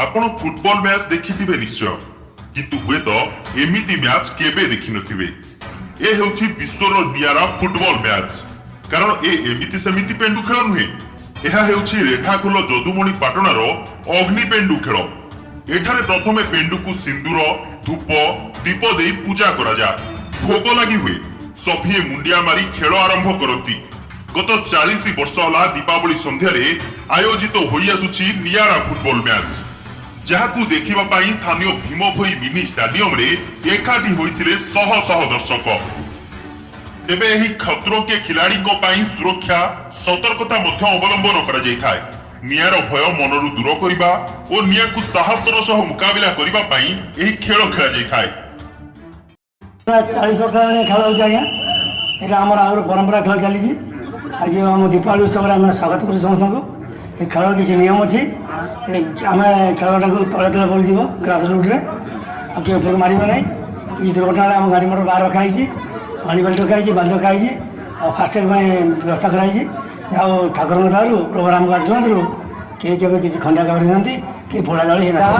ଆପଣ football match ଦେଖିଥିବେ ନିଶ୍ଚୟ, କିନ୍ତୁ ହୁଏତ ଏମିତି ମ୍ୟାଚ୍ କେବେ ଦେଖିନଥିବେ। ଏ ହେଉଛି ବିଶ୍ୱର ନିଆରା ଫୁଟବଲ ମ୍ୟାଚ୍। କାରଣ ଏ ଏମିତି ସେମିତି ପେଣ୍ଡୁ ଖେଳ ନୁହେଁ। ଏହା ହେଉଛି ରେଢ଼ାଖୋଲ ଯଦୁମଣି ପାଟଣାର ଅଗ୍ନି ପେଣ୍ଡୁ ଖେଳ। ଏଠାରେ ପ୍ରଥମେ ପେଣ୍ଡୁକୁ ସିନ୍ଦୁର, ଧୂପ, ଦୀପ ଦେଇ ପୂଜା କରାଯାଏ, ଭୋଗ ଲାଗି ହୁଏ। ସଭିଏଁ ମୁଣ୍ଡିଆ ମାରି ଖେଳ ଆରମ୍ଭ କରନ୍ତି। ଗତ 40 ବର୍ଷ ହେଲା ଦୀପାବଳି ସନ୍ଧ୍ୟାରେ ଆୟୋଜିତ ହୋଇଆସୁଛି ନିଆରା ଫୁଟବଲ ମ୍ୟାଚ୍, ଯାହାକୁ ଦେଖିବା ପାଇଁ ସ୍ଥାନୀୟ ଭୀମଭୋଇ ମିନି ଷ୍ଟାଡିୟମରେ ଏକାଠି ହୋଇଥିଲେ ଶହ ଶହ ଦର୍ଶକ। ତେବେ ଏହି ଖତରୋଁ କେ ଖିଲାଡିଙ୍କ ପାଇଁ ସୁରକ୍ଷା, ସତର୍କତା ମଧ୍ୟ ଅବଲମ୍ବନ କରାଯାଇଥାଏ। ନିଆଁର ଭୟ ମନରୁ ଦୂର କରିବା ଓ ନିଆଁକୁ ସାହସର ସହ ମୁକାବିଲା କରିବା ପାଇଁ ଏହି ଖେଳ ଖେଳାଯାଇଥାଏ। ପ୍ରାୟ 40 ବର୍ଷ ହେଲାଣି ଖେଳ ହେଉଛି ଆଜ୍ଞା। ଏଇଟା ଆମର ଆଗରୁ ପରମ୍ପରା ଖେଳ ଚାଲିଛି। ଆଜି ଆମ ଦୀପାବଳି ଉତ୍ସବରେ ଆମେ ସ୍ୱାଗତ କରୁଛୁ ସମସ୍ତଙ୍କୁ। ଏ ଖେଳର କିଛି ନିୟମ ଅଛି। ଏ ଆମେ ଖେଳଟାକୁ ତଳେ ତଳେ ବଲ୍ ଯିବ ଗ୍ରାସ ରୁଟ୍ରେ, ଆଉ କିଏ ଉପରକୁ ମାରିବ ନାହିଁ। କିଛି ଦୁର୍ଘଟଣା ହେଲେ ଆମ ଗାଡ଼ି ମଟର ବାହାର ରଖାହେଇଛି, ପାଣି ବାଲ୍ଟି ରଖାହେଇଛି, ବାଲ୍ଟି ରଖାହେଇଛି ଆଉ ଫାଷ୍ଟଏଡ୍ ପାଇଁ ବ୍ୟବସ୍ଥା କରାହେଇଛି। ଆଉ ଠାକୁରଙ୍କ ଦୟାରୁ, ପ୍ରଭୁ ରାମଙ୍କ ଆଶୀର୍ବାଦରୁ କେହି କେବେ କିଛି ଖଣ୍ଡିଆ ଖାବରା ହେଇନାହାନ୍ତି, କେହି ପୋଡ଼ା ଜଳି ହେଇନାହାନ୍ତି।